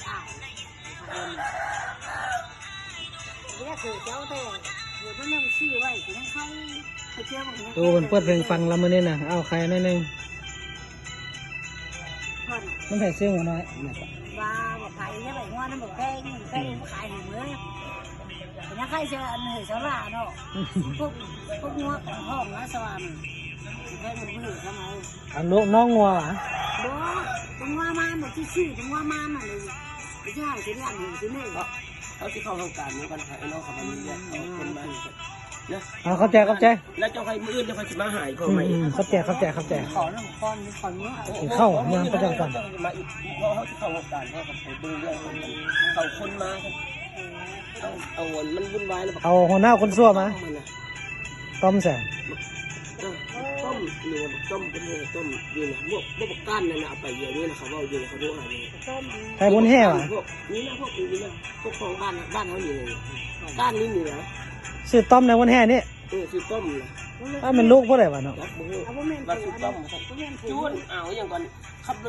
ອ້າຍ ເອີ ເຈົ້າແທ້ ເພິ່ນຍັງຊື້ໄວ້ ຍັງຂາຍ ໄປເຈົ້າ ໂອ້ ເພິ່ນເປີດເພງຟັງລະມື້ນີ້ນະ ເອົາ ຂາຍໜ້ອຍໜຶ່ງ ມັນໃຜຊື້ຫົວນ້ອຍ ວ່າບໍ່ຂາຍ ຢ່າໄປຫົວນຳ ບໍ່ແພງ ແພງ ອືມ ບໍ່ຂາຍໃຫ້ເໝິດ ຍັງຂາຍເສື້ອອັນໃຫ້ສາລາເນາະ ພວກ ພວກຫົວຂອງຫ້ອງນະສະຫວ່ານ ແພງເໝິດທຳໄມ ອັນລູກນ້ອງງົວຫວາ? ບໍ່ ຕົວງົວມານ ບໍ່ຊື່ໆ ຕົວງົວມານນັ້ນເລີຍ ຊິໃຫ້ຊິລ້ຽງໃຫ້ຊິເລີຍ ເຮົາຊິເຂົ້າຫ້ອງການນຳກັນ ໃຫ້ນ້ອງເຂົາມາເລີຍ ເອົາຄົນມາໃຫ້ເນາະ ເອົາ ຂອບໃຈ ຂອບໃຈ ແລ້ວເຈົ້າໃຫ້ ມື້ອື່ນເຈົ້າຄ່ອຍຊິມາຫາອີກ ອືມ ຂອງໃໝ່ ອືມ ຂອບໃຈ ຂອບໃຈ ຂອບໃຈ ຂໍນຳກ່ອນ ຂໍເມືອ ກິນເຂົ້າ ຍ່າງໄປກ່ອນ ເຈົ້າມາອີກ ເພາະເຮົາຊິເຂົ້າຫ້ອງການ ເຮົາກໍໄປເບິ່ງເລື່ອງ ເຂົາຄົນມາ ເອົາ ເອົາ ມັນວຸ່ນວາຍແລ້ວ ເອົາຫົວໜ້າຄົນຊົ່ວມາ ຕ້ອມໃສ ເອີ ຕົ້ມນີ້ນະ ຕົ້ມເປັນແຮ່ຕົ້ມຢູ່ນະ ພວກ ພວກປະກັນນັ້ນນະ ເອົາໄປຢູ່ນີ້ນະ ເຂົາເວົ້າຢູ່ນະ ເຂົາໂທຫານີ້ ໃຜບຸນແຮ່ຫວາ? ພວກນີ້ນະ ພວກນີ້ນະ ພວກຂອງບ້ານ ບ້ານເຮົານີ້ນະ ບ້ານນີ້ນີ້ນະ ຊື່ຕ້ອມໃນບຸນແຮ່ນີ້ ເອີ ຊື່ຕົ້ມນະ ອ້າວ ແມ່ນລູກຜູ້ໃດຫວາເນາະ? ຈັກບໍ່ຮູ້ ເອົາ ບໍ່ແມ່ນ ວ່າຊື່ຕົ້ມ ບໍ່ແມ່ນ ຈູນ ເອົາ ຫຍັງກ່ອນ ຂັບລົ